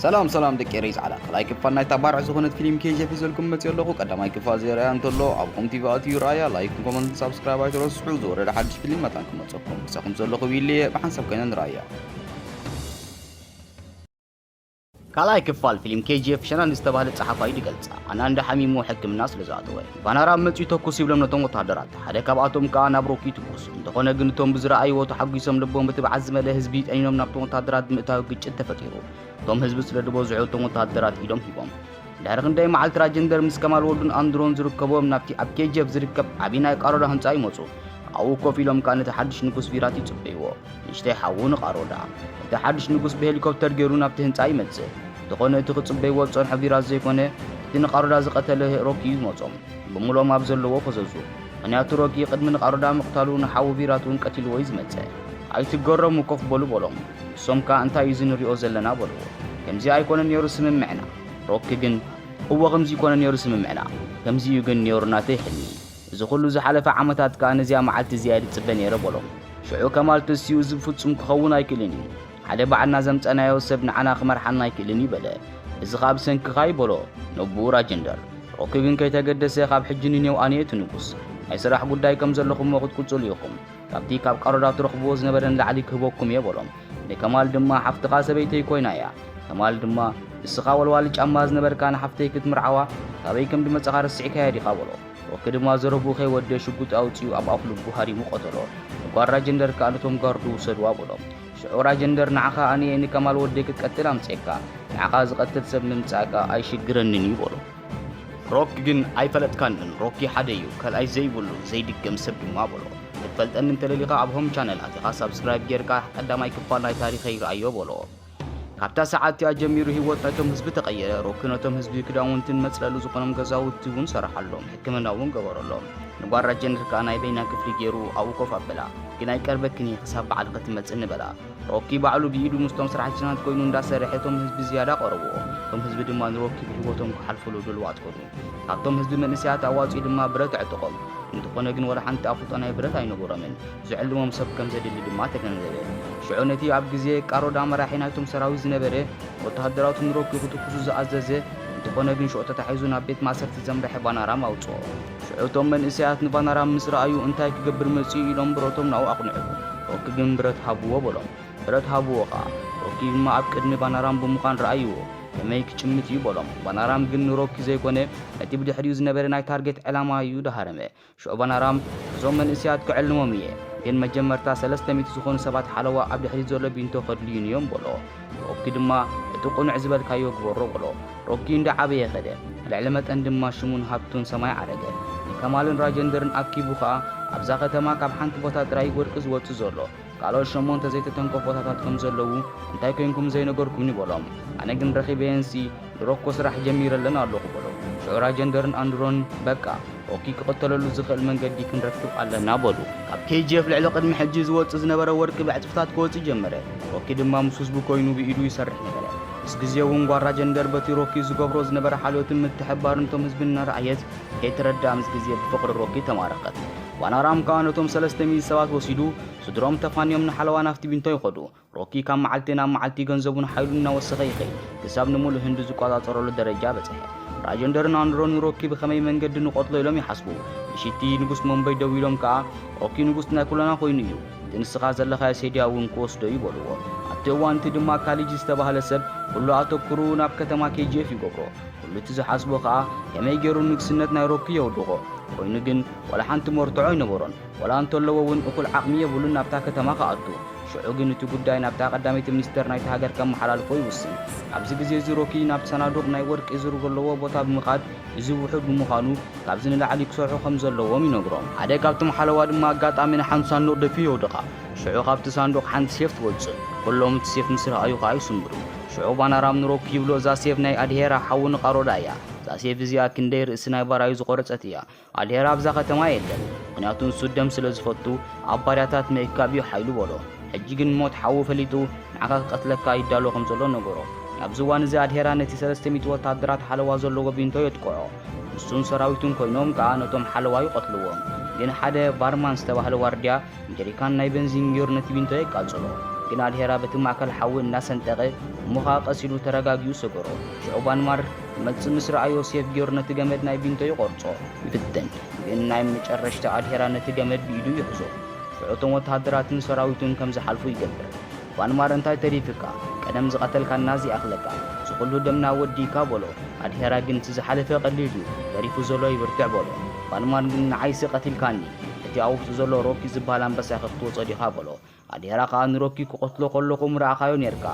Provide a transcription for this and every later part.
ሰላም ሰላም ደቂ ኤረይ ጻዕዳ፣ ካልኣይ ክፋል ናይታ ባርዕ ዝኾነት ፊልም ኬጂኤፍ ሒዘልኩም መጽእ ኣለኹ። ቀዳማይ ክፋል ዘይረኣያ እንተሎ ኣብ ሆም ቲቪ ኣትዩ ረኣያ፣ ላይክ፣ ኮመንት፣ ሳብስክራይብ ኣይትረስዑ። ዝወረደ ሓድሽ ፊልም መታን ክመጸኩም፣ ምሳኹም ዘለኹ ዊሊ እየ። ብሓንሳብ ኮይና ንረኣያ። ካልኣይ ክፋል ፊልም ኬጂኤፍ ሸናን ዝተባህለ ጸሓፋይ ይገልጻ። ኣናንዳ ሓሚሙ ሕክምና ስለ ዝኣተወ፣ ቫናራም መጺኡ ተኩስ ይብሎም ነቶም ወተሃደራት። ሓደ ካብኣቶም ከኣ ናብ ሮኪ ይትኩስ። እንተኾነ ግን እቶም ብዝረኣይዎ ተሓጒሶም ልቦም ብትብዓት ዝመልአ ህዝቢ ጠኒኖም ናብቶም ወተሃደራት ብምእታው ግጭት ተፈጢሩ። እቶም ህዝቢ ስለ ዝበዝሑ እቶም ወተሃደራት ኢዶም ሂቦም። ድሕሪ ክንደይ መዓልቲ ራጀንደር ምስ ከማል ወዱን ኣንድሮን ዝርከቦም ናብቲ ኣብ ኬጂኤፍ ዝርከብ ዓቢ ናይ ቃሮዳ ህንጻ ይመጹ። ኣብኡ ኮፍ ኢሎም ከኣ ነቲ ሓድሽ ንጉስ ቪራት ይጽበይዎ። ንእሽተይ ሓዉ ንቃሮዳ። እቲ ሓድሽ ንጉስ ብሄሊኮፕተር ገይሩ ናብቲ ህንጻ ይመጽእ። እንተኾነ እቲ ክጽበይዎ ዝጸንሖ ቪራት ዘይኮነ፣ እቲ ንቃሮዳ ዝቐተለ ሮኪ እዩ ዝመጾም። ብምልኦም ኣብ ዘለዎ ፈዘዙ። ምኽንያቱ ሮኪ ቅድሚ ንቃሮዳ ምቕታሉ ንሓዉ ቪራት እውን ቀቲልዎ እዩ ዝመጽእ። ኣይትገረሙ፣ ኮፍ በሉ በሎም። ንሶም ከኣ እንታይ እዩ እዚ ንሪኦ ዘለና በልዎ። ከምዚ ኣይኮነ ነይሩ ስምምዕና። ሮኪ ግን እወ ከምዚ ይኮነ ነይሩ ስምምዕና። ከምዚ እዩ ግን ነይሩ ናተይ ሕልሚ። እዚ ኩሉ ዝሓለፈ ዓመታት ከኣ ነዚኣ መዓልቲ እዚኣ እየ ዝጽበ ነይረ በሎም። ሽዑ ከማል ተሲኡ እዚ ፍጹም ክኸውን ኣይክእልን እዩ። ሓደ ባዕልና ዘምጸናዮ ሰብ ንዓና ክመርሓና ኣይክእልን እዩ በለ። እዚ ከኣ ብሰንክኻ እዩ በሎ ነቡኡ ራጀንደር። ሮኪ ግን ከይተገደሰ ካብ ሕጂ ንኔው ኣነ እየ እቲ ንጉስ። ናይ ስራሕ ጉዳይ ከም ዘለኹም ክትቅጽሉ ኢኹም። ካብቲ ካብ ቃሮዳ ትረኽብዎ ዝነበረ ንላዕሊ ክህበኩም እየ በሎም። ንከማል ድማ ሓፍትኻ ሰበይተይ ኮይና እያ። ከማል ድማ ንስኻ ወልዋሊ ጫማ ዝነበርካ ንሓፍተይ ክትምርዓዋ ካበይ ከም ድመጻኻ ረሲዕካያ ዲኻ በሎ። ሮኪ ድማ ዘረብኡ ከይወደ ሽጉጥ ኣውጺኡ ኣብ ኣፍ ልቡ ሃሪሙ ቀተሎ። ንጓል ራጀንደር ከኣ ነቶም ጋርዱ ውሰድዋ በሎም። ሽዑ ራጀንደር ንዓኻ ኣነ እየ ንከማል ወደይ ክትቀትል ኣምጺኤካ። ንዓኻ ዝቐትል ሰብ ምምጻእካ ኣይሽግረንን እዩ በሎ። ሮኪ ግን ኣይፈለጥካንን፣ ሮኪ ሓደ እዩ፣ ካልኣይ ዘይብሉ ዘይድገም ሰብ ድማ በሎ። ክትፈልጠኒ እንተደሊኻ ኣብ ሆም ቻነል ኣቲኻ ሳብስክራይብ ጌርካ ቀዳማይ ክፋል ናይ ታሪኸይ ርኣዮ በሎ። ካብታ ሰዓት እቲኣ ጀሚሩ ህይወት ናይቶም ህዝቢ ተቐየረ። ሮኪ ነቶም ህዝቢ ክዳውንትን መጽለሊ ዝኾኖም ገዛውቲ እውን ሰረሓሎም፣ ሕክምና እውን ገበረሎም። ንጓል ራጀንደር ከኣ ናይ በይና ክፍሊ ገይሩ ኣብኡ ኮፍ ኣበላ። ግን ኣይቀርበክን እየ ክሳብ በዓልኺ ትመጽእኒ በላ። ሮኪ ባዕሉ ብኢዱ ምስቶም ሰራሕተኛታት ኮይኑ እንዳሰርሐ እቶም ህዝቢ ዝያዳ ቀረብዎ። እቶም ህዝቢ ድማ ንሮኪ ብህይወቶም ክሓልፍሉ ድሉዋት ኮኑ። ካብቶም ህዝቢ መንእሰያት ኣዋጺኡ ድማ ብረት ኣዕጠቖም። እንተኾነ ግን ወላ ሓንቲ ኣፍልጦ ናይ ብረት ኣይነበሮምን። ዝዕልሞም ሰብ ከም ዘድሊ ድማ ተገንዘበ። ሽዑ ነቲ ኣብ ግዜ ቃሮዳ መራሒ ናይቶም ሰራዊት ዝነበረ ወተሃደራቱ ንሮኪ ክትኩሱ ዝኣዘዘ፣ እንተኾነ ግን ሽዑ ተታሒዙ ናብ ቤት ማእሰርቲ ዘምርሐ ቫናራም ኣውጽኦ። ሽዑ እቶም መንእሰያት ንቫናራም ምስ ረኣዩ እንታይ ክገብር መጺኡ ኢሎም ብረቶም ናብኡ ኣቕንዑ። ሮኪ ግን ብረት ሃብዎ በሎም። ብረት ሃብዎ ኸኣ። ሮኪ ድማ ኣብ ቅድሚ ቫናራም ብምዃን ረኣይዎ። ከመይ ክጭምት እዩ በሎም። ቫናራም ግን ንሮኪ ዘይኮነ ነቲ ብድሕሪኡ ዝነበረ ናይ ታርጌት ዕላማ እዩ ደሃረመ። ሽዑ ቫናራም እዞም መንእሰያት ክዕልሞም እየ፣ ግን መጀመርታ ሰለስተ ሚእቲ ዝኾኑ ሰባት ሓለዋ ኣብ ድሕሪት ዘሎ ቢንቶ ከድልዩኒ እዮም በሎ። ሮኪ ድማ እቲ ቅኑዕ ዝበልካዮ ግበሮ በሎ። ሮኪ እንዳዓበየ ኸደ። ልዕሊ መጠን ድማ ሽሙን ሃብቱን ሰማይ ዓረገ። ንከማልን ራጀንደርን ኣኪቡ ኸኣ ኣብዛ ከተማ ካብ ሓንቲ ቦታ ጥራይ ወርቂ ዝወጽእ ዘሎ ካልኦት ሸሞንተ ዘይተተንከፉ ቦታታት ከም ዘለዉ እንታይ ኮይንኩም ዘይነገርኩምኒ በሎም። ኣነ ግን ረኺበየንሲ ንሮኮ ስራሕ ጀሚረ ኣለና ኣለኹ በሎ። ሽዑ ራጀንደርን ኣንድሮን በቃ ሮኪ ክቕተለሉ ዝኽእል መንገዲ ክንረክብ ኣለና በሉ። ካብ ኬጂኤፍ ልዕሊ ቅድሚ ሕጂ ዝወጽእ ዝነበረ ወርቂ ብዕጽፍታት ክወጽእ ጀመረ። ሮኪ ድማ ምስ ህዝቡ ኮይኑ ብኢዱ ይሰርሕ ነበረ። ምስ ግዜ እውን ጓል ራጀንደር በቲ ሮኪ ዝገብሮ ዝነበረ ሓልዮትን ምትሕብባርን ነቶም ህዝቢ እናረኣየት ከይተረድኣ ምስ ግዜ ብፍቕሪ ሮኪ ተማረኸት። ቫናራም ከኣ ነቶም ሰለስተ ሚእቲ ሰባት ወሲዱ ስድሮም ተፋንዮም ንሓለዋ ናብቲ ቢንቶ ይኸዱ። ሮኪ ካብ መዓልቲ ናብ መዓልቲ ገንዘቡን ሓይሉን እናወሰኸ ይኸይድ፣ ክሳብ ንምሉእ ህንዲ ዝቆጻጸረሉ ደረጃ በጽሐ። ራጀንደርን ኣንድሮን ንሮኪ ብኸመይ መንገዲ ንቐትሎ ኢሎም ይሓስቡ። ምሽቲ ንጉስ ሞምበይ ደው ኢሎም ከኣ፣ ሮኪ ንጉስ ናይ ኩለና ኮይኑ እዩ፣ እቲ ንስኻ ዘለኻዮ ሴድያ እውን ክወስዶ እዩ በልዎ። ኣብቲ እዋን እቲ ድማ ካሊጂ ዝተባህለ ሰብ ኩሉ ኣተኩሩ ናብ ከተማ ኬጂኤፍ ይገብሮ። ኩሉ እቲ ዝሓስቦ ከኣ ከመይ ገይሩ ንግስነት ናይ ሮኪ የውድቖ። ኮይኑ ግን ዋላ ሓንቲ መርትዖ ኣይነበሮን። ዋላ እንተለዎ እውን እኹል ዓቕሚ የብሉን ናብታ ከተማ ክኣቱ። ሽዑ ግን እቲ ጉዳይ ናብታ ቀዳመይቲ ሚኒስተር ናይቲ ሃገር ከመሓላልፎ ይውስን። ኣብዚ ግዜ እዚ ሮኪ ናብ ሰናዱቕ ናይ ወርቂ ዝር ዘለዎ ቦታ ብምኻድ፣ እዚ ውሑድ ብምዃኑ ካብዚ ንላዕሊ ክሰርሑ ከም ዘለዎም ይነግሮም። ሓደ ካብቶም ሓለዋ ድማ ኣጋጣሚ ንሓንቲ ሳንዱቕ ደፊኡ የውድቓ። ሽዑ ካብቲ ሳንዱቕ ሓንቲ ሴፍ ትወጽእ። ኩሎም እቲ ሴፍ ምስ ረኣዩ ከኣ ይስንብዱ። ሽዑ ቫናራም ንሮኪ ይብሎ፣ እዛ ሴፍ ናይ ኣድሄራ ሓዉ ንቃሮዳ እያ። እዛ ሴፍ እዚኣ ክንደይ ርእሲ ናይ ባራዩ ዝቖረጸት እያ። ኣድሄራ ኣብዛ ከተማ የለን፣ ምኽንያቱ ንሱ ደም ስለ ዝፈቱ ኣብ ባርያታት ምእካብ እዩ ሓይሉ በሎ። ሕጂ ግን ሞት ሓዉ ፈሊጡ ንዓኻ ክቐትለካ ይዳሎ ከም ዘሎ ነገሮ። ኣብዚ እዋን እዚ ኣድሄራ ነቲ ሰለስተ ሚእቲ ወተሃደራት ሓለዋ ዘለዎ ቢንቶ የጥቅዖ። ንሱን ሰራዊቱን ኮይኖም ከኣ ነቶም ሓለዋ ይቐትልዎም። ግን ሓደ ቫርማን ዝተባህለ ዋርድያ ጀሪካን ናይ በንዚን ገይሩ ነቲ ቢንቶ የቃጽሎ። ግን ኣድሄራ በቲ ማእከል ሓዊ እናሰንጠቐ፣ እሞ ኸኣ ቀስ ኢሉ ተረጋጊኡ ሰገሮ። ሽዑ ባንማር ክመጽእ ምስ ረኣዮ፣ ሴፍ ገይሩ ነቲ ገመድ ናይ ቢንቶ ይቖርጾ፣ ይፍትን። ግን ናይ መጨረሽታ ኣድሄራ ነቲ ገመድ ብኢዱ ይሕዞ። ሽዑ እቶም ወተሃደራትን ሰራዊቱን ከም ዝሓልፉ ይገብር። ባንማር፣ እንታይ ተሪፍካ? ቀደም ዝቐተልካና እዚ ኣኽለካ። እዚ ኹሉ ደምና ወዲእካ በሎ። ኣድሄራ ግን እቲ ዝሓለፈ ቀሊል እዩ፣ ተሪፉ ዘሎ ይብርትዕ በሎ። ባንማር ግን ንዓይሲ ቀቲልካኒ። እቲ ኣብ ውሽጡ ዘሎ ሮኪ ዝበሃል ኣንበሳ ክትወጾ ዲኻ በሎ። ኣድሄራ ኸኣ ንሮኪ ክቐትሎ ከለኹ ምረኣኻዮ ኔርካ፣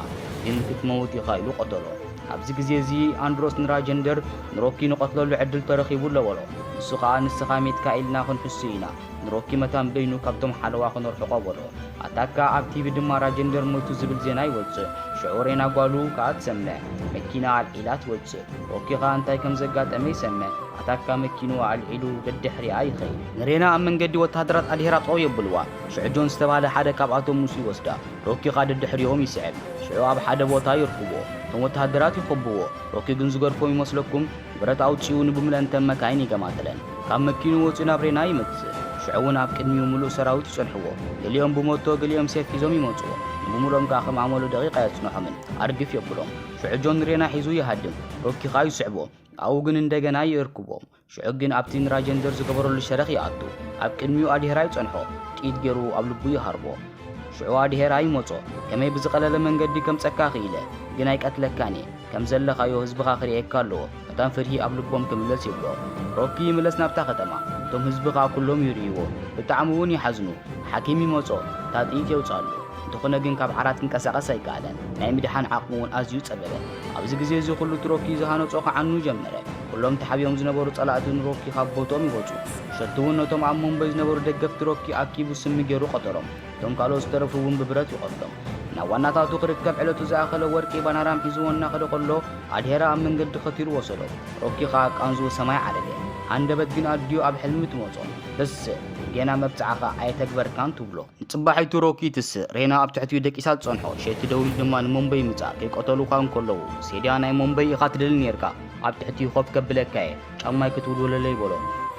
ግን ክትመውት ኢኻ ኢሉ ቀተሎ። ኣብዚ ግዜ እዚ ኣንድሮስ ንራጀንደር ንሮኪ ንቐትለሉ ዕድል ተረኺቡ ኣሎ በሎ። ንሱ ኸኣ ንስኻ ሜትካ ኢልና ክንሕሱ ኢና፣ ንሮኪ መታን በይኑ ካብቶም ሓለዋ ክነርሕቖ በሎ። ኣታካ ኣብ ቲቪ ድማ ራጀንደር ሞይቱ ዝብል ዜና ይወጽእ። ሽዑ ሬና ጓሉ ከኣ ትሰምዕ። መኪና ኣልዒላ ትወጽእ። ሮኪ ኸኣ እንታይ ከም ዘጋጠመ ይሰምዕ። ኣታካ መኪንኡ ኣልዒሉ ደድሕሪኣ ይኸይድ። ንሬና ኣብ መንገዲ ወተሃደራት ኣድሄራ ጠው የብልዋ። ሽዑ ጆን ዝተባህለ ሓደ ካብኣቶም ምስኡ ይወስዳ። ሮኪ ኸኣ ደድሕሪኦም ይስዕብ። ሽዑ ኣብ ሓደ ቦታ ይርክብዎ። እቶም ወተሃደራት ይኸብዎ። ሮኪ ግን ዝገድፎም ይመስለኩም? ብረት ኣውጺኡ ንብምልአን እተን መካይን ይገማትለን። ካብ መኪንኡ ወጺኡ ናብ ሬና ይመጽእ። ሽዑ እውን ኣብ ቅድሚኡ ምሉእ ሰራዊት ይጸንሕዎ። ገሊኦም ብሞቶ፣ ገሊኦም ሴፍ ሒዞም ይመጽዎ። ንብምልኦም ከኣ ከም ኣመሉ ደቂቕ ኣየጽንሖምን። ኣርግፍ የብሎም። ሽዑ ጆን ንሬና ሒዙ ይሃድም። ሮኪ ኸኣ ይስዕቦ። ኣብኡ ግን እንደገና ይእርክቦም። ሽዑ ግን ኣብቲ ንራጀንደር ዝገበረሉ ሸረኽ ይኣቱ። ኣብ ቅድሚኡ ኣድሄራ ይጸንሖ። ጥይት ገይሩ ኣብ ልቡ ይሃርቦ። ሽዑ ኣድሄራ ይመጾ። ከመይ ብዝቐለለ መንገዲ ከምጸካ ክኢለ፣ ግን ኣይቀትለካን እየ። ከም ዘለኻዮ ህዝብኻ ክርእየካ ኣለዎ። መታን ፍርሂ ኣብ ልቦም ክምለስ ይብሎ። ሮኪ ይምለስ ናብታ ከተማ። እቶም ህዝቢ ኸኣ ኩሎም ይርእይዎ። ብጣዕሚ እውን ይሓዝኑ። ሓኪም ይመጾ። እታ ጥይት የውጽኣሉ። እንተኾነ ግን ካብ ዓራት ክንቀሳቐስ ኣይከኣለን። ናይ ምድሓን ዓቕሙ እውን ኣዝዩ ጸበበ። ኣብዚ ግዜ እዚ ኹሉ እቲ ሮኪ ዝሃነጾ ክዓኑ ጀመረ። ኩሎም ተሓቢኦም ዝነበሩ ጸላእቲ ንሮኪ ካብ ቦትኦም ይወጹ። ሸቱ እውን ነቶም ኣብ ሞምበይ ዝነበሩ ደገፍቲ ሮኪ ኣኪቡ ስሚ ገይሩ ቀተሎም። እቶም ካልኦት ዝተረፉ እውን ብብረት ይቐትሎም። ናብ ዋናታቱ ክርከብ ዕለቱ ዝኣኸለ ወርቂ ባናራም ሒዝዎ እናኸደ ከሎ፣ ኣድሄራ ኣብ መንገዲ ከቲሩ ወሰዶ። ሮኪ ኸኣ ቃንዝኡ ሰማይ ዓረገ። ሃንደበት ግን ኣዲኡ ኣብ ሕልሚ ትመጾ። ተስእ፣ ጌና መብጽዓኻ ኣየተግበርካን ትብሎ። ንጽባሒቱ ሮኪ ትስእ፣ ሬና ኣብ ትሕቲኡ ደቂሳ ትጸንሖ። ሸይቲ ደዊሉ ድማ ንሞምበይ ምጻእ፣ ከይቀተሉኻ እንከለዉ፣ ሴድያ ናይ ሞምበይ ኢኻ ትደሊ ኔርካ፣ ኣብ ትሕቲኡ ኮፍ ከብለካ እየ፣ ጫማይ ክትውልውለለይ በሎ።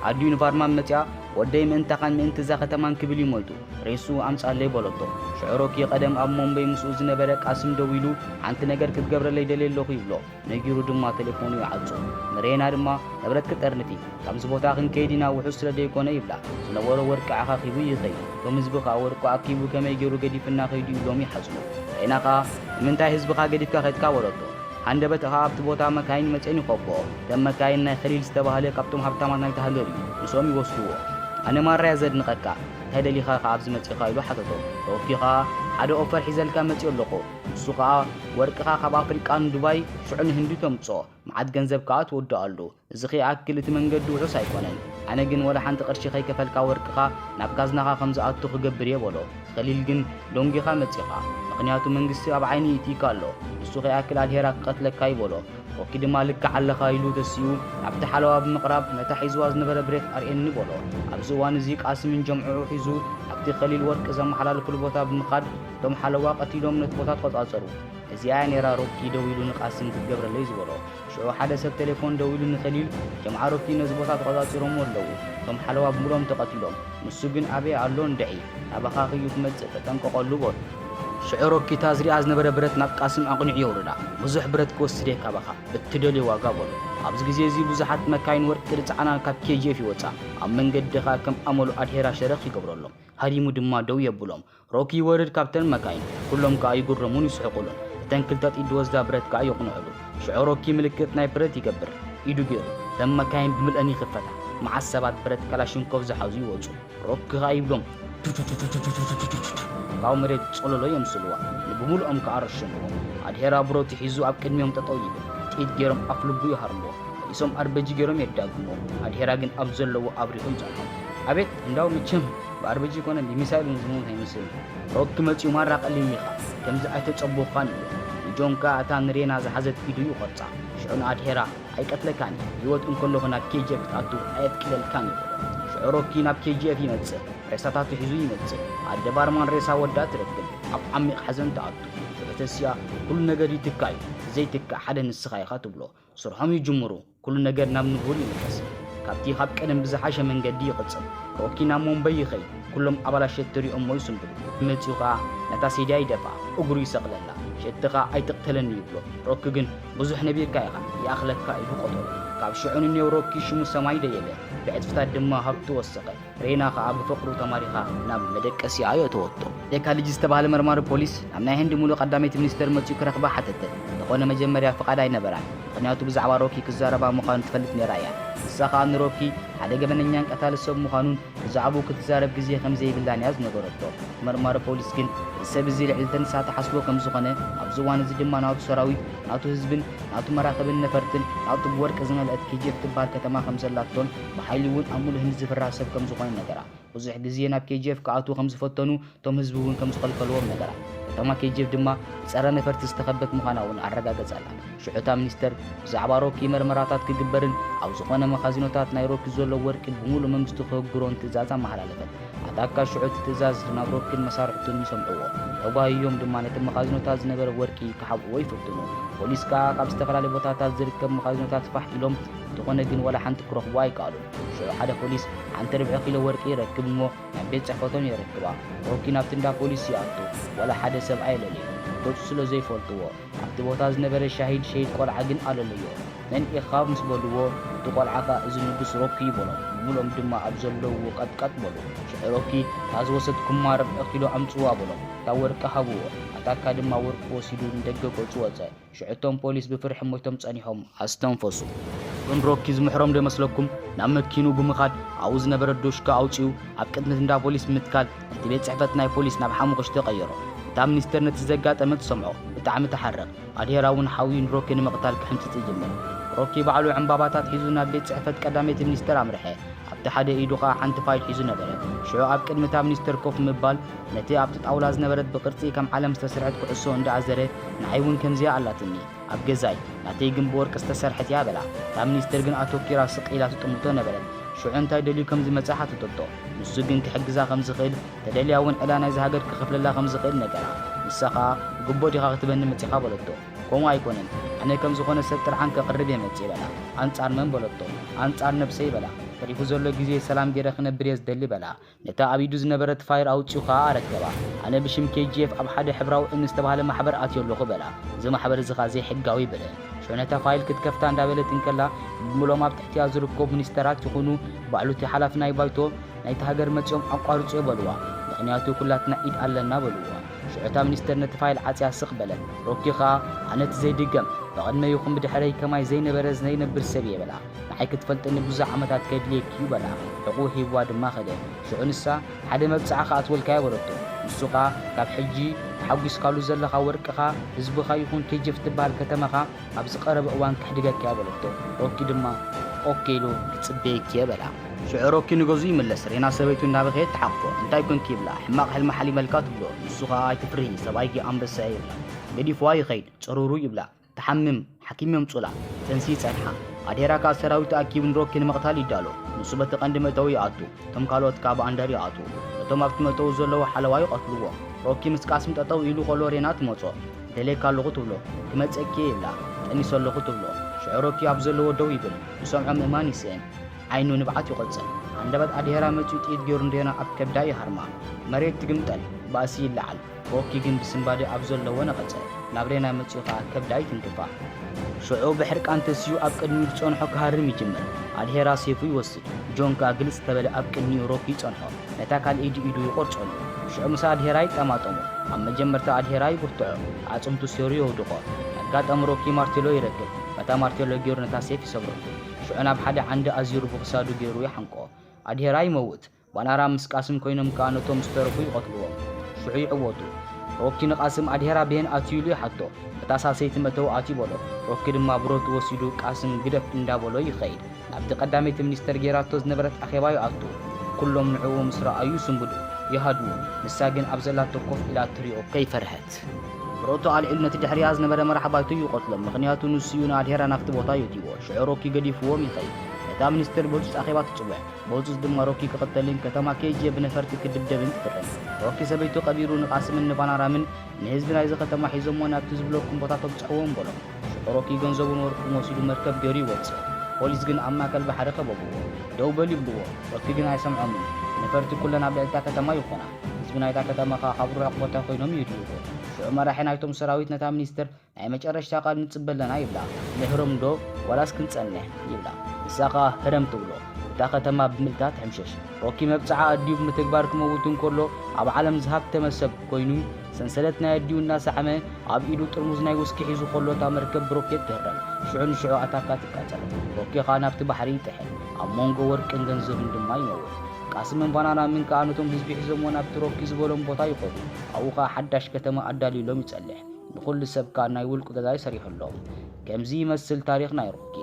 ኣዲኡ ንቫርማን መጺኣ፣ ወደይ ምእንታኻን ምእንቲ እዛ ከተማን ክብል እዩ ሞይቱ፣ ሬስኡ ኣምጽኣለይ በለቶ። ሽዑ ሮኪ ቀደም ኣብ ሞምበይ ምስኡ ዝነበረ ቃስም ደዊሉ፣ ሓንቲ ነገር ክትገብረለይ ደልየ ኣለኹ ይብሎ። ነጊሩ ድማ ቴሌፎኑ ይዓጹ። ንሬና ድማ፣ ንብረት ክጠርንፊ፣ ካብዚ ቦታ ክንከይድ ኢና፣ ውሑስ ስለ ደይኮነ ይብላ። ዝነበሮ ወርቂ ዓኻኺቡ ይኸይድ። እቶም ህዝቢ ኸኣ ወርቁ ኣኪቡ ከመይ ገይሩ ገዲፍና ከይዱ ኢሎም ይሓዝኑ። ሬና ኸኣ፣ ንምንታይ ህዝብኻ ገዲፍካ ኸድካ በለቶ። ሃንደበት ኸኣ ኣብቲ ቦታ መካይን መጺኤን ይኸብኦ። እተን መካይን ናይ ኸሊል ዝተባህለ ካብቶም ሃብታማት ናይታ ሃገር እዩ። ንሶም ይወስድዎ። ኣነ ማራ እየ ዘድንቐካ። እንታይ ደሊኻ ኸኣ ኣብዚ መጺእኻ ኢሉ ሓተቶ። ሮኪ ኸኣ፣ ሓደ ኦፈር ሒዘልካ መጺኦ ኣለኹ። ንሱ ኸኣ ወርቅኻ ካብ ኣፍሪቃ ንዱባይ፣ ሽዑ ንህንዲ ተምጽኦ። መዓት ገንዘብ ከኣ ትወድኣሉ። እዚ ከይኣክል እቲ መንገዲ ውሑስ ኣይኮነን። ኣነ ግን ወላ ሓንቲ ቅርሺ ከይከፈልካ ወርቅኻ ናብ ካዝናኻ ከም ዝኣቱ ክገብር እየ በሎ። ኸሊል ግን ደንጒኻ መጺኻ። ምኽንያቱ መንግስቲ ኣብ ዓይኒ ይእትይካ ኣሎ። ንሱ ከይኣክል ኣድሄራ ክቐትለካ እዩ በሎ። ሮኪ ድማ ልክዕ ኣለኻ ኢሉ ተሲኡ ኣብቲ ሓለዋ ብምቕራብ ነታ ሒዝዋ ዝነበረ ብሬት ኣርእየኒ በሎ። ኣብዚ እዋን እዚ ቃስምን ጀምዕኡ ሒዙ ኣብቲ ኸሊል ወርቂ ዘመሓላልፍሉ ቦታ ብምኻድ እቶም ሓለዋ ቀቲሎም ነቲ ቦታ ተቖጻጸሩ። እዚኣ እያ ነይራ ሮኪ ደዊሉ ንቃስም ክትገብረለይ ዝበሎ። ሽዑ ሓደ ሰብ ቴሌፎን ደዊሉ ንኸሊል፣ ጀምዓ ሮኪ ነዚ ቦታ ተቖጻጺሮምዎ ኣለዉ። እቶም ሓለዋ ብምሉኦም ተቐቲሎም። ንሱ ግን ኣበይ ኣሎ እንድዒ፣ ናባኻ እዩ ክመጽእ ተጠንቀቐሉ በሎ። ሽዑ ሮኪ እታ ዝሪኣ ዝነበረ ብረት ናብ ቃስም ኣቕኒዑ የውርዳ። ብዙሕ ብረት ክወስድ እየ ካባኻ፣ ብትደልዮ ዋጋ በሎ። ኣብዚ ግዜ እዚ ብዙሓት መካይን ወርቂ ዝጸዓና ካብ ኬ ጂ ኤፍ ይወጻ። ኣብ መንገዲ ኸኣ ከም ኣመሉ ኣድሄራ ሸረኽ ይገብረሎም። ሃዲሙ ድማ ደው የብሎም። ሮኪ ይወርድ ካብተን መካይን። ኩሎም ከኣ ይግረሙን ይስሕቁሉን። እተን ክልተ ጥይት ዝወስዳ ብረት ከኣ የቕንዑሉ። ሽዑ ሮኪ ምልክት ናይ ብረት ይገብር። ኢዱ ገይሩ። እተን መካይን ብምልአን ይኽፈታ። መዓት ሰባት ብረት ካላሽንኮቭ ዝሓዙ ይወጹ። ሮኪ ከኣ ይብሎም። ካብኡ መሬት ጸለሎ የምስልዋ። ንብምሉኦም ከኣ ረሸንዎም። ኣድሄራ ብረቱ ሒዙ ኣብ ቅድሚኦም ጠጠው ይብል። ጥይት ገይሮም ኣፍ ልቡ ይሃርምዎ። መሊሶም ኣርበጂ ገይሮም የዳግምዎ። ኣድሄራ ግን ኣብ ዘለዎ ኣብሪኹ ይጸንሖም። ኣቤት እንዳው መቸም ብኣርበጂ ይኮነ ብሚሳይል እውን ዝሞት ኣይመስልን። ሮኪ መጺኡ ማራ ቀሊል ኢኻ፣ ከምዚ ኣይተጸበኳን ይብሎ። ንጆን ከኣ እታ ንሬና ዝሓዘት ኢዱ ይቖርጻ። ሽዑ ንኣድሄራ ኣይቀትለካን እየ፣ ህይወት እንከለኹ ናብ ኬ ጂ ኤፍ ክትኣቱ ኣየፍቅደልካን ይብሎ። ሽዑ ሮኪ ናብ ኬ ጂ ኤፍ ይመጽእ፣ ሬሳታቱ ሒዙ ይመጽእ። ኣደ ባርማን ሬሳ ወዳ ትረክብ፣ ኣብ ዓሚቕ ሓዘን ትኣቱ። ሽዑ ተሲኣ ኩሉ ነገር ይትካእ እዩ፣ ዘይትካእ ሓደ ንስኻ ኢኻ ትብሎ። ስርሖም ይጅምሩ። ኩሉ ነገር ናብ ንቡር ይምለስ። ካብቲ ካብ ቀደም ብዝሓሸ መንገዲ ይቕጽል። ሮኪ ናብ ሞምበይ ይኸይድ። ኩሎም ኣባላት ሸቲ ሪኦሞ ይስንብዱ። መጺኡ ኸኣ ነታ ሴድያ ይደፍኣ፣ እግሩ ይሰቕለላ። ሸቲ ኸኣ "ኣይትቕተለኒ" ይብሎ። ሮኪ ግን "ብዙሕ ነቢርካ ኢኻ፣ ይኣኽለካ" ኢሉ ቀተሎ። ካብ ሽዑ ንኔው ሮኪ ሽሙ ሰማይ ደየበ፣ ብዕጽፍታት ድማ ሃብቱ ወሰኸ። ሬና ኸኣ ብፍቕሩ ተማሪኻ ናብ መደቀሲኣ የእተወቶ። ዴካ ልጅ ዝተባህለ መርማሪ ፖሊስ ናብ ናይ ህንዲ ሙሉእ ቀዳመይቲ ሚኒስተር መጺኡ ክረኽባ ሓተተ። እንተኾነ መጀመርያ ፍቓድ ኣይነበራን፣ ምኽንያቱ ብዛዕባ ሮኪ ክዛረባ ምዃኑ ትፈልጥ ነይራ እያ። ንሳ ኸኣ ንሮኪ ሓደ ገበነኛን ቀታሊ ሰብ ምዃኑን ብዛዕባኡ ክትዛረብ ግዜ ከም ዘይብላን እያ ዝነገረቶ። እቲ መርማሪ ፖሊስ ግን፣ "እዚ ሰብ እዚ ልዕሊ እተን ንሳ ትሓስቦ ከም ዝኾነ፣ ኣብዚ እዋን እዚ ድማ ናቱ ሰራዊት፣ ናቱ ህዝብን ናቱ መራኽብን ነፈርትን፣ ናቱ ብወርቂ ዝመልአት ኬ ጂ ኤፍ ትበሃል ከተማ ከም ዘላቶን ብሓይሊ እውን ኣብ ሙሉእ ህንዲ ዝፍራ ሰብ ከም ዝኾነ ነገራ። ብዙሕ ግዜ ናብ ኬ ጂ ኤፍ ክኣትዉ ከም ዝፈተኑ፣ እቶም ህዝቢ እውን ከም ዝኸልከልዎም ነገራ። ከተማ ኬ ጂ ኤፍ ድማ ብጸረ ነፈርቲ ዝተኸበት ምዃና እውን ኣረጋገጸላ። ሽዑ እታ ሚኒስተር ብዛዕባ ሮኪ መርመራታት ክግበርን ኣብ ዝኾነ መኻዚኖታት ናይ ሮኪ ዘሎ ወርቂ ብምሉእ መንግስቱ ክህግሮን ትእዛዝ ኣመሓላለፈት። ኣታካ ሽዑ እቲ ትእዛዝ ናብ ሮኪን መሳርሕቱን ይሰምዕዎ። ተጓይዮም ድማ ነቲ መኻዚኖታት ዝነበረ ወርቂ ክሓብእዎ ይፍትኑ። ፖሊስ ከኣ ካብ ዝተፈላለዩ ቦታታት ዝርከብ መኻዚኖታት ፋሕ ኢሎም፣ እንተኾነ ግን ዋላ ሓንቲ ክረኽቡ ኣይከኣሉን። ሽዑ ሓደ ፖሊስ ሓንቲ ርብዒ ኪሎ ወርቂ ይረክብ እሞ ናብ ቤት ጽሕፈቶም የረክባ። ሮኪ ናብቲ እንዳ ፖሊስ ይኣቱ። ዋላ ሓደ ሰብ ኣየለለዩ። ገጹ ስለ ዘይፈልጥዎ። ኣብቲ ቦታ ዝነበረ ሻሂድ ሸይድ ቆልዓ ግን ኣለለዮ። "መን ኢኻ?" ምስ በልዎ፣ እቲ ቆልዓ ኸኣ "እዚ ንጉስ ሮኪ" እዩ በሎም። ብምሉኦም ድማ ኣብ ዘለውዎ ቀጥቀጥ በሉ። ሽዑ ሮኪ "እታ ዝወሰድኩማ ርብዒ ኪሎ ኣምጽዋ" በሎም። እታ ወርቂ ሃብዎ። ኣታካ ድማ ወርቂ ወሲዱ ንደገ ገጹ ወጸ። ሽዑ እቶም ፖሊስ ብፍርሒ ሞይቶም ጸኒሖም ኣስተንፈሱ። ግን ሮኪ ዝምሕሮም ዶ ይመስለኩም? ናብ መኪኑ ብምኻድ ኣብኡ ዝነበረ ዶሽካ ኣውጺኡ ኣብ ቅድሚ እንዳ ፖሊስ ብምትካል ነቲ ቤት ጽሕፈት ናይ ፖሊስ ናብ ሓሙኽሽቲ ቀየሮ። እታ ሚኒስተር ነቲ ዘጋጠመ ትሰምዖ፣ ብጣዕሚ ትሓርቕ። ኣድሄራ እውን ሓውዩ ንሮኪ ንምቕታል ክሕምስስ ይጅምር። ሮኪ ባዕሉ ዕምባባታት ሒዙ ናብ ቤት ጽሕፈት ቀዳመይቲ ሚኒስተር ኣምርሐ። ኣብቲ ሓደ ኢዱ ኸኣ ሓንቲ ፋይል ሒዙ ነበረ። ሽዑ ኣብ ቅድሚ እታ ሚኒስተር ኮፍ ምባል፣ ነቲ ኣብቲ ጣውላ ዝነበረት ብቅርጺ ከም ዓለም ዝተሰርሐት ኩዕሶ እንዳኣዘረ፣ "ንዓይ እውን ከምዚኣ ኣላትኒ፣ ኣብ ገዛይ፣ ናተይ ግን ብወርቂ ዝተሰርሐት እያ" በላ። እታ ሚኒስተር ግን ኣተኲራ ስቕ ኢላ ትጥምቶ ነበረት። ሽዑ እንታይ ደልዩ ከም ዝመጸ ሓተተቶ። ንሱ ግን ክሕግዛ ከም ዝኽእል፣ ተደልያ እውን ዕዳ ናይዛ ሃገር ክኸፍለላ ከም ዝኽእል ነገራ። ንሳ ኸኣ፣ "ጉቦ ዲኻ ክትበኒ መጺኻ?" በለቶ። "ከምኡ ኣይኮነን፣ ኣነ ከም ዝኾነ ሰብ ጥርዓን ከቕርብ እየ መጺእ" በላ። "ኣንጻር መን?" በለቶ። "ኣንጻር ነብሰይ" በላ። "ተሪፉ ዘሎ ግዜ ሰላም ገይረ ክነብር እየ ዝደሊ" በላ። ነታ ኣብ ኢዱ ዝነበረት ፋይል ኣውጺኡ ኸኣ ኣረከባ። "ኣነ ብሽም ኬ ጂ ኤፍ ኣብ ሓደ ሕብራዊ እምኒ ዝተባህለ ማሕበር ኣትዮ ኣለኹ" በላ። "እዚ ማሕበር እዚ ኸኣ ዘይሕጋዊ" በለ። ሽዑ ነታ ፋይል ክትከፍታ እንዳበለት እንከላ፣ ብምሎም ኣብ ትሕቲኣ ዝርከቡ ሚኒስተራት ይኹኑ ባዕሉ እቲ ሓላፊ ናይ ባይቶ ናይቲ ሃገር መጺኦም "ኣቋርጽዮ" በልዋ። "ምኽንያቱ ኩላትና ኢድ ኣለና" በልዋ። ሽዑ እታ ሚኒስተር ነቲ ፋይል ዓጽያ ስቕ በለት። ሮኪ ኸኣ፣ "ኣነ እቲ ዘይድገም፣ ብቕድመይ ይኹን ብድሕረይ ከማይ ዘይነበረ ዘይነብር ሰብ እየ" በላ። "ንዓይ ክትፈልጥኒ ብዙሕ ዓመታት ከድልየኪ እዩ" በላ። ሕቑኡ ሂብዋ ድማ ከደ። ሽዑ ንሳ፣ "ሓደ መብጽዓ ኸኣ ኣትወልካዮ" በለቶ። ንሱ ኸኣ፣ "ካብ ሕጂ ተሓጒስካሉ ዘለኻ ወርቅኻ፣ ህዝብኻ ይኹን ኬ ጂ ኤፍ ትበሃል ከተማኻ ኣብ ዝቐረበ እዋን ከሕድገካ እየ" በለቶ። ሮኪ ድማ፣ "ኦኬ" ኢሉ፣ "ክጽበየኪ እየ" በላ። ሽዑ ሮኪ ንገዝኡ ይምለስ። ሬና ሰበይቱ እናበኸየት ትሓቕፎ። "እንታይ ኮንኪ?" ይብላ። "ሕማቕ ሕልሚ ሓሊመልካ" ትብሎ። ንሱ ኸኣ፣ "ኣይትፍርሂ፣ ሰብኣይኪ ኣንበሳ እየ" ይብላ። ገዲፍዋ ይኸይድ። "ጽሩሩ" ይብላ። "ትሓምም፣ ሓኪም የምጹላ፣ ጥንሲ ይጸንሓ።" ኣድሄራ ከኣ ሰራዊት ተኣኪቡ ንሮኪ ንምቕታል ይዳሎ። ንሱ በቲ ቀንዲ መእተዊ ይኣቱ፣ እቶም ካልኦት ከኣ ብኣንደር ይኣትዉ። እቶም ኣብቲ መእተዊ ዘለዉ ሓለዋ ይቐትልዎም። ሮኪ ምስ ቃስም ጠጠው ኢሉ ከሎ ሬና ትመጾ። "ደልየካ ኣለኹ" ትብሎ። "ክመጸኪ እየ" ይብላ። "ጠኒሰ ኣለኹ" ትብሎ። ሽዑ ሮኪ ኣብ ዘለዎ ደው ይብል። ዝሰምዖ ምእማን ይስእን። ዓይኑ ንብዓት ይቖጽር። ሃንደበት ኣድሄራ መጺኡ ጥይት ገይሩ ንሬና ኣብ ከብዳ ይሃርማ። መሬት ትግምጠል፣ ባእሲ ይለዓል። ሮኪ ግን ብስንባደ ኣብ ዘለዎ ነቐጸ። ናብ ሬና መጺኡ ኸኣ ከብዳ ይትንክፋ። ሽዑ ብሕርቃን ተሲኡ ኣብ ቅድሚኡ ዝጸንሖ ክሃርም ይጅምር። ኣድሄራ ሴፉ ይወስድ። ጆን ከኣ ግልጽ ተበለ ኣብ ቅድሚኡ ሮኪ ይጸንሖ። ነታ ካልእ ኢዱ ኢዱ ይቖርጸሉ። ሽዑ ምስ ኣድሄራ ይጠማጠሙ። ኣብ መጀመርታ ኣድሄራ ይጉትዖ። ኣጽምቱ ሴሩ የውድቖ። ኣጋጣሚ ሮኪ ማርቴሎ ይረክብ። በታ ማርቴሎ ገይሩ ነታ ሴፍ ይሰብረሉ። ሽዑ ናብ ሓደ ዓንዲ ኣዚሩ ብኽሳዱ ገይሩ ይሓንቆ። ኣድሄራ ይመውት። ባናራ ምስ ቃስም ኮይኖም ከኣ ነቶም ዝተረፉ ይቐትልዎም። ሽዑ ይዕወቱ። ሮኪ ንቃስም ኣድሄራ በየን ኣትዩ ኢሉ ይሓቶ። በታ ሳልሰይቲ መእተዊ ኣትዩ በሎ። ሮኪ ድማ ብረቱ ወሲዱ ቃስም ግደፍ እንዳበሎ ይኸይድ። ናብቲ ቀዳመይቲ ሚኒስተር ጌራቶ ዝነበረት ኣኼባ ይኣቱ። ኩሎም ንዕኡ ምስ ረኣዩ ይስንብዱ፣ ይሃድሙ። ንሳ ግን ኣብ ዘላቶ ኮፍ ኢላ ትሪኦ ከይፈርሀት። ብረቱ ኣልዒሉ ነቲ ድሕሪኣ ዝነበረ መራሕ ባይቶ ይቐትሎ፣ ምኽንያቱ ንሱ እዩ ንኣድሄራ ናብቲ ቦታ የእትይዎ። ሽዑ ሮኪ ገዲፍዎም ይኸይድ። ነታ ሚኒስተር ብህጹጽ ኣኼባ ትጽውዕ። ብህጹጽ ድማ ሮኪ ክቕተልን ከተማ ኬ ጂ ኤፍ ብነፈርቲ ክድብደብን ትፍርን። ሮኪ ሰበይቱ ቀቢሩ ንቃስምን ንባናራምን ንህዝቢ ናይዚ ከተማ ሒዞሞ ናብቲ ዝብለኩም ቦታ ተብጽሕዎም በሎም። ሽዑ ሮኪ ገንዘቡን ወርቁን ወሲዱ መርከብ ገይሩ ይወጽእ። ፖሊስ ግን ኣብ ማእከል ባሕሪ ከበብዎ። ደው በል ይብልዎ። ሮኪ ግን ኣይሰምዖምን። ነፈርቲ ኩለን ኣብ ልዕሊ እታ ከተማ ይኾና። ህዝቢ ናይታ ከተማ ኸኣ ካብ ርሑቕ ቦታ ኮይኖም ይድይቡ። ሽዑ መራሒ ናይቶም ሰራዊት ነታ ሚኒስትር ናይ መጨረሽታ ቃል ንጽበ ኣለና ይብላ። ንህረምዶ ዋላስ ክንጸንሕ ይብላ። ንሳ ኸኣ ህረም ትብሎ። እታ ከተማ ብምልታ ትሕምሸሽ። ሮኪ መብጽዓ ኣዲኡ ብምትግባር ክመውት እንከሎ ኣብ ዓለም ዝሃብተመ ሰብ ኮይኑ ሰንሰለት ናይ ኣዲኡ እናሰዓመ ኣብ ኢዱ ጥርሙዝ ናይ ውስኪ ሒዙ ከሎ እታ መርከብ ብሮኬት ትህረም። ሽዑ ንሽዑ ኣታካ ትቃጸል። ሮኪ ኸኣ ናብቲ ባሕሪ ይጥሕል። ኣብ መንጎ ወርቅን ገንዘብን ድማ ይመውት። ቃስምን ባናናምን ከኣ ነቶም ህዝቢ ሒዞምዎ ናብቲ ሮኪ ዝበሎም ቦታ ይኸዱ። ኣብኡ ኸኣ ሓዳሽ ከተማ ኣዳልዩሎም ይጸልሕ። ንኹሉ ሰብ ከኣ ናይ ውልቁ ገዛ ይሰሪሑሎም። ከምዚ ይመስል ታሪኽ ናይ ሮኪ።